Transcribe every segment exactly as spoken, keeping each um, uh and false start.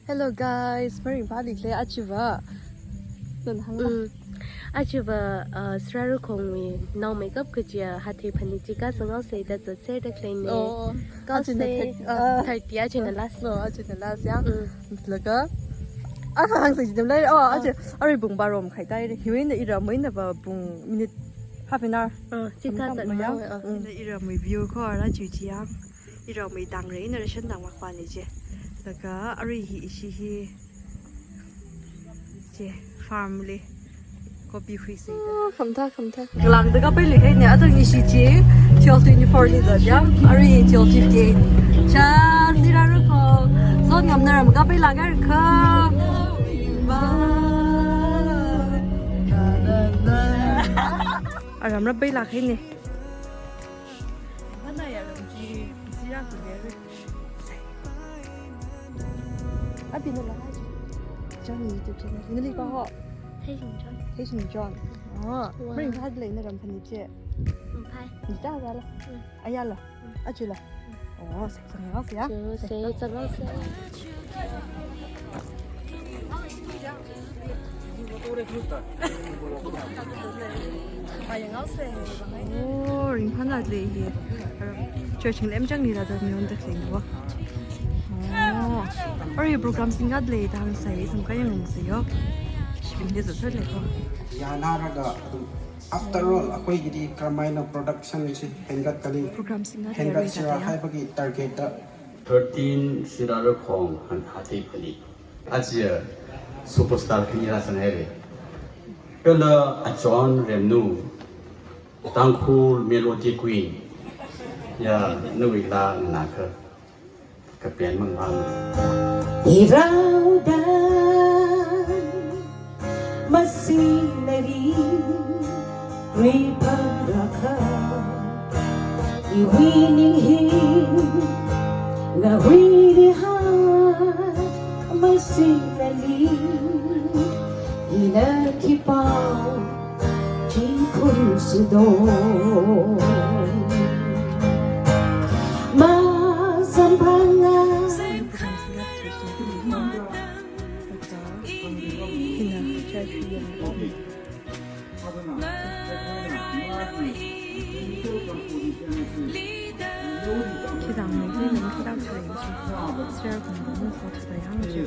Hello guys, maringphālikhala ajava. Nana hānglu. Mm. Ajava, uh, Sirarakhongwui naomeikap kajiya Hathei Phanit chi kazang haosa da zatserda khaleina. Oh, kazang ajana thir-, uh, uh, thirty ajana last. Oh, ajana last ya. Mm. Laga, ah, hāngsa jidam lei. Oh, ah, aja, arui pung baro makhai tāhaira. Hiwuina iramwui eina va pung minute half an hour. Ah, chi tam kazang tam ya. Mawui, ah. Mm. Ina iramwui view kho ara chi chi ya. Iramwui tāngra, ina ration tāngvak pāli chi. Laga arui hi ishi hi chi farm li coffee khuisa. Oh, khamathā, khamathā. Ngalāngda kapai leikahaina, atam ishi chi twelve twenty-four li zat ya. Arui twelve fifty-eight. Cha, Sirarakhong. Zon ngamna ram kapailāka kha. Aram rap pailākahaina. Mana ya ram chi sira ku deri. Abi nala hai. John YouTube channel. Nali pa ho. Theishing John. Theishing John. Oh, wow. Maringphāda leina ram Phanit chi. Maphai. Ni ta ra la. Mm. Aya la. Mm. Aja la. Mm. Oh, sek sang ya, ya. Sek sang ya. Oh, ringphānada lei hi. Church ngalem chang ni la da neon da khaleina wa. Oh. Arui program singda lei da hāngsai, samkahaina hāngsai yo. Shibing de zatser lei ko. Yanaraga atum, after all, akhoi gidi kramai na production si hengat kali. Program singda lei hengat sira da ya. Haibagi target da. Thirteen Sirarakhong han Hathei Phanit. Aja superstar khani rāsang haira. Kala a John Remnu, Tangkhul Melody Queen. Ya, nawui laa nganākha. Kapian mang mang. Irau da Masinali ripharakha, iwui ning hi ngahuili ha, masinali ina khipā chi khun sudo. Masamphanga. Khidang ni, khidang ni, khidang chai ni. Share kung kung kung kung chai yang chai.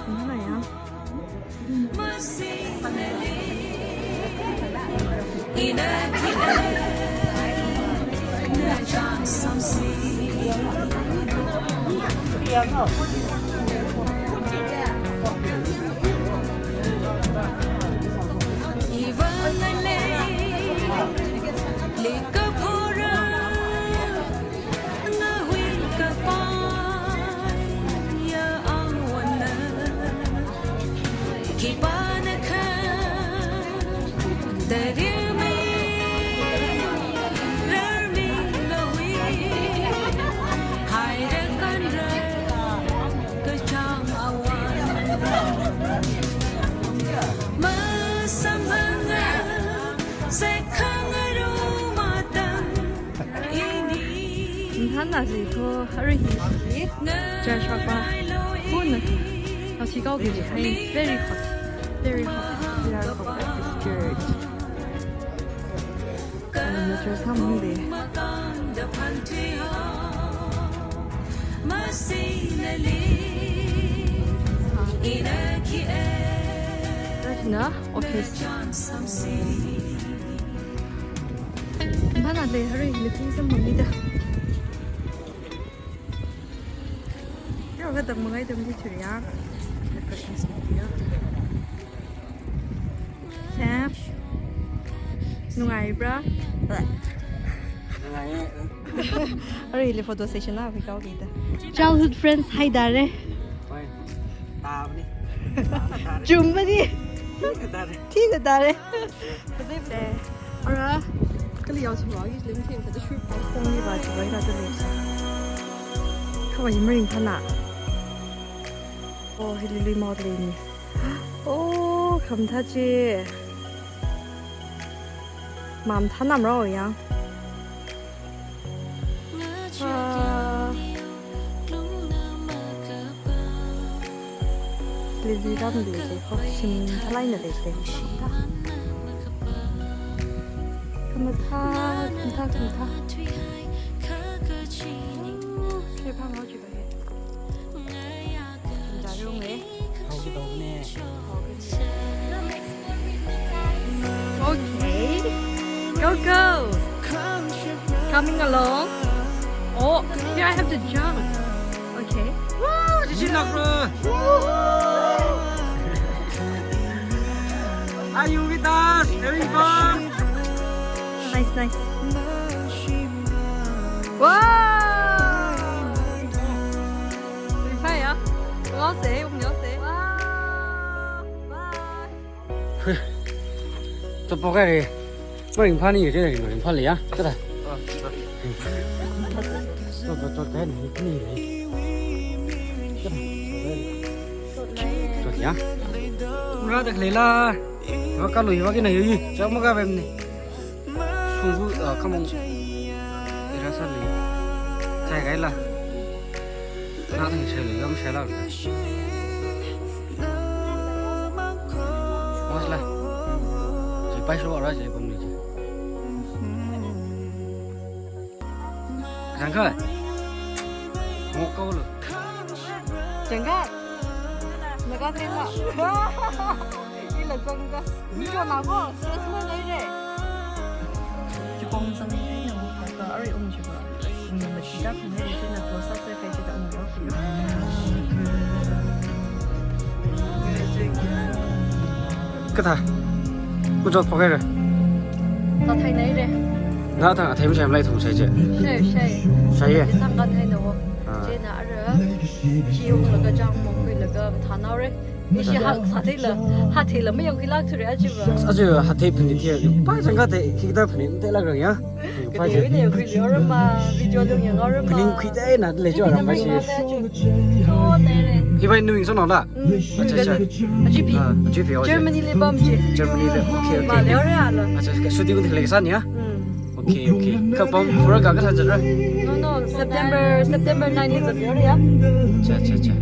Mana ya? Nthana ji ko arui hi hi. Church pa pa. Pun. Asi kau ke ji hai. Very hot. Very hot. We are hot at this church. Anam na church ham hung de. Right na office. Mana le hari meeting samphangda. Yo, kadang mangai dam di churiya. Refreshments ya. Chef. Nungaibra? Nungai. Arui le photo session la, we go later. Childhood friends haidare. Hoi. Tabani. Chumbani. Thikadare. Thikadare. Ara, kali yao chimao yi lim thim kada shu pa. Kong yi ba chi bai kada le. Kawai maringphana. Oh, hili lui mot le ni. Oh, khamathā chi. Mathānam rao ya. Ah. Liram de de ho shim thalai na de de. Khamathā, khamathā, khamathā. Khe phang ho chi ba he. Khamathā rung e. Hao ki tong ne. Okay. Go, go. Coming along. Oh, here I have to jump. Okay. Woo! Did you not run? Are you with us? Having fun? Nice, nice. Wow! Wow! Bye. Bye. Maringphāni yo, chieina ringphāli ya. Chata. Ah, chata. Chot, chot, chot, chot, chot, chot. Chot ya. Mura tak lela. Wa kalu wa kina yo. Chama ka bem ni. Sunggu, ah, kamong. Ira sali. Chai kaila. Nā thang shai lei, yam shai lāk lei. Masla. Chi pai sho ara chi pamni chi. Jangka. Mok kau lo. Jangka. Naga tela. Ila jangka. Micho nako, stress ma leire. Chikong zang eina mukha ka ari um chiba. Umi machida phane china to sa se kai chida um yo. Kathā. Kachot phok haira. Tathai naire. Nā thang athei mashai malai thum shai che. Shai, shai. Shai ye. Chi samkan haina wo. Ah. Chieina ara. Chi unglaga chang mong khuilaga thanaore. Ishi ha, hatheila, hatheila mayangkhuilāk thura achiva. Aja hathei phanit thei, pa jangka thei, hikathā phanit theilākrang ya. Kathei wui ne khuili orama, video lung yangaorama. Phanit khuidai na le jo ram ba shi. Hi bai nu ing sono la. Hmm. Acha, acha. Achipi. Ah, achipi, okay. Germany li pam chi. Germany li, okay, okay. Ma le ore ala. Acha, ka shooting thei le san ya. Hmm. Okay, okay. Kapam pura ka kathā zatra? No, no, September, September nine li zatra ya. Cha, cha, cha.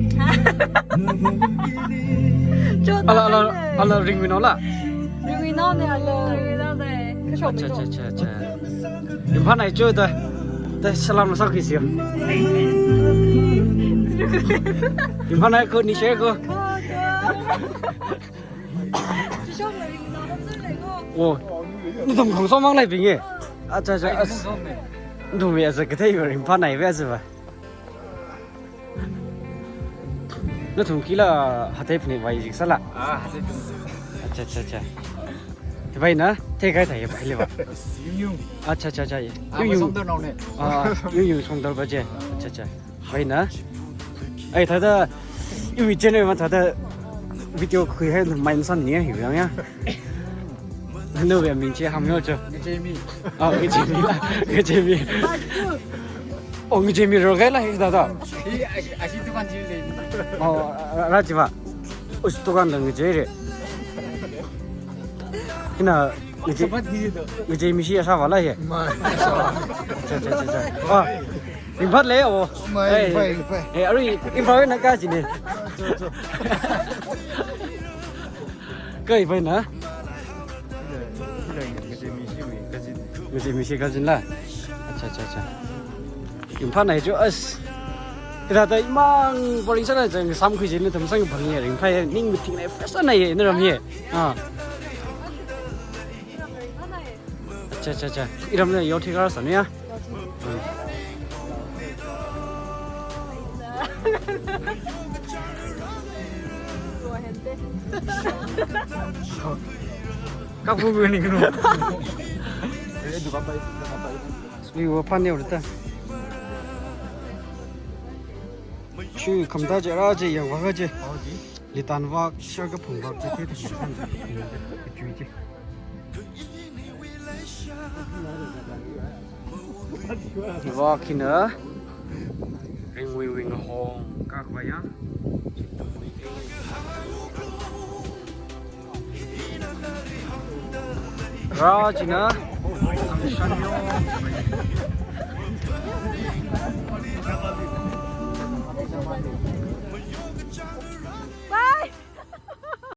Ala, ala, ala ringwui nao la? Ringwui nao ne ala. Ringwui nao ne. Kashok cha, cha, cha, cha. Ringphānai cho da. Da salam na sakhi siyo. Ringphānai ko ni share ko. Ko, ko. Oh, nathum khongso mang leibing e. Acha, acha, as. Nathum ya sa kathei ba ringphānai ba sa ba. Nathum kila hathei phanit vai jik sala. Ah, hathei phanit. Acha, acha, acha. Hi bai na, thei kai thai bai le ba. Yung yung. Acha, acha, acha. Ah, yung yung. Songdal nao ne. Ah, yung yung songdal ba je. Acha, acha. Bai na. Ai, thāda, iwui channel ma thāda video khui hai mai san ni ya, hiwui yang ya. Nawui ming chi hāngmi cho. Ngachei mi. Ah, Ngachei mi la, Ngachei mi. Oh, Ngachei mi ro kai la hi thāda. Hi, ashi, ashi dukan chi le. Oh, ra chi ba. Us dukan la Ngachei re. Hina, Ngachei, Ngachei mi shi ya sa ba la ye. Ma. Cha, cha, cha, cha. Ah. Ringphāt le o. Mai, eh, pai, pai. Eh, arui, Imphal na ka jine. Cho, cho. Kai pai na? Ngachei mi shi mi kajin. Ngachei mi shi kajin la. Acha, acha, acha. Imphānai cho as. Kida da imang boring sana jang sam khui jine tam sang bang ye ringphā ye ning mi thing nai fresh na ye na ram ye. Ah. Acha, acha, acha. Iram na yo thikar sa ne ya. Ka pu pu ni kunu. Sui wa pan ne ta. Sui kham ta je ra je yang wa ga je. Litan vak, shar kaphung vak, te te te te. Vak hina, ringwui wui ngahong, ka khavai ya. Ra china, ang shan yo.